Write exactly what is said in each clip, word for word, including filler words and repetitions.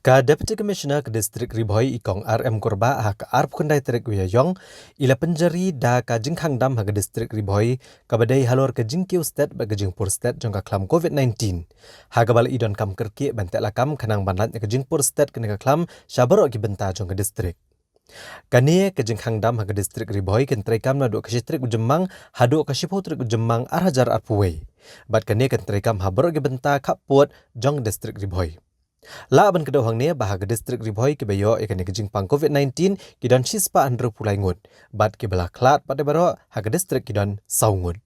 Ka Deputy Commissioner ka District Ri Bhoi, i Kong R M Kurbah, ha ka arphew khyndai tarik u Ïaïong, i la pynjari da ka jingkhang dam ha ka District Ri Bhoi, kaba dei halor ka jingkiew stet bad ka jingpur stet jong ka khlam covid nineteen. Ha kaba la i donkam kyrkieh ban teh lakam khnang ban lait ïa ka jingpur stet kane ka khlam sha baroh ki bynta jong ka district. Kane ka jingkhang dam ha ka District Ri Bhoi kan treikam naduh ka shi tarik u Jymmang haduh ka shiphew tarik u Jymmang ar hajar arphew wei. Bad kane kan treikam ha baroh ki bynta khappud jong ka District Ri Bhoi. Lah ban kdew hangne ba ha ka District Ri Bhoi kiba ïoh ïa kane ka jingpang covid nineteen ki don shispah hynriewphew lai ngut, bad kiba la khlad pat baroh ha ka district ki don saw ngut.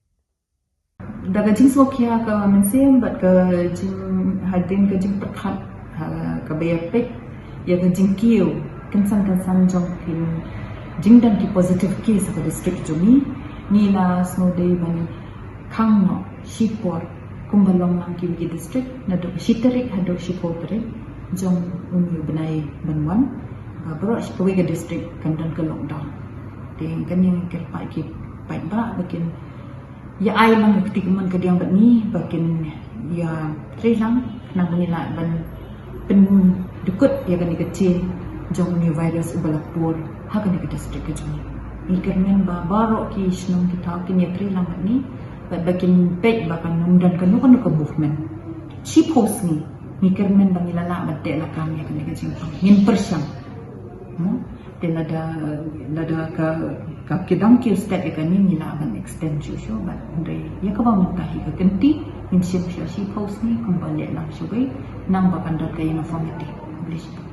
Da ka jingsngewkhia ka mynsiem bad ka jing, hadien ka jingpyrkhat, ha, kaba ïa peit ïa ka jingkiew kynsan kynsan jong ki jingdon ki positive case ha ka district jong ngi, ngi la sngewdei ban khang noh shipor kumba long lang kiwei ki district, naduh shi tarik haduh shiphew tarik jong une u bnai ban wan. Ba baroh shi kawei ka district kan don ka lockdown. Te kane ngi kyrpad ki paidbah ba kin ïa ai lang ka kti kamon kadiang bad ngi ba kin ïa trei lang khnang ba ngin lah ban pyndukut ïa kane ka chain jong une u virus uba la pur ha kane ka district ka jong ngi. Ngi kyrmen ba baroh ki shnong ki thaw kin ïa trei lang bad ngi bad ba kin peit ba kan ym don kano kano ka movement. Shiphew sngi ngi kyrmen ba ngi la lah ban teh lakam ïa kane ka jingpang. Ngin pyrshang. Hmm? Te lada, lada ka, ka kidang kiew stet ïa kane ngi lah ban extend shuh shuh bad hynrei ïa kaba mynta hi ka kynti ngin shim sha shiphew sngi kumba leh lang shawei khnang ba kan don ka uniformity. Khublei shibun.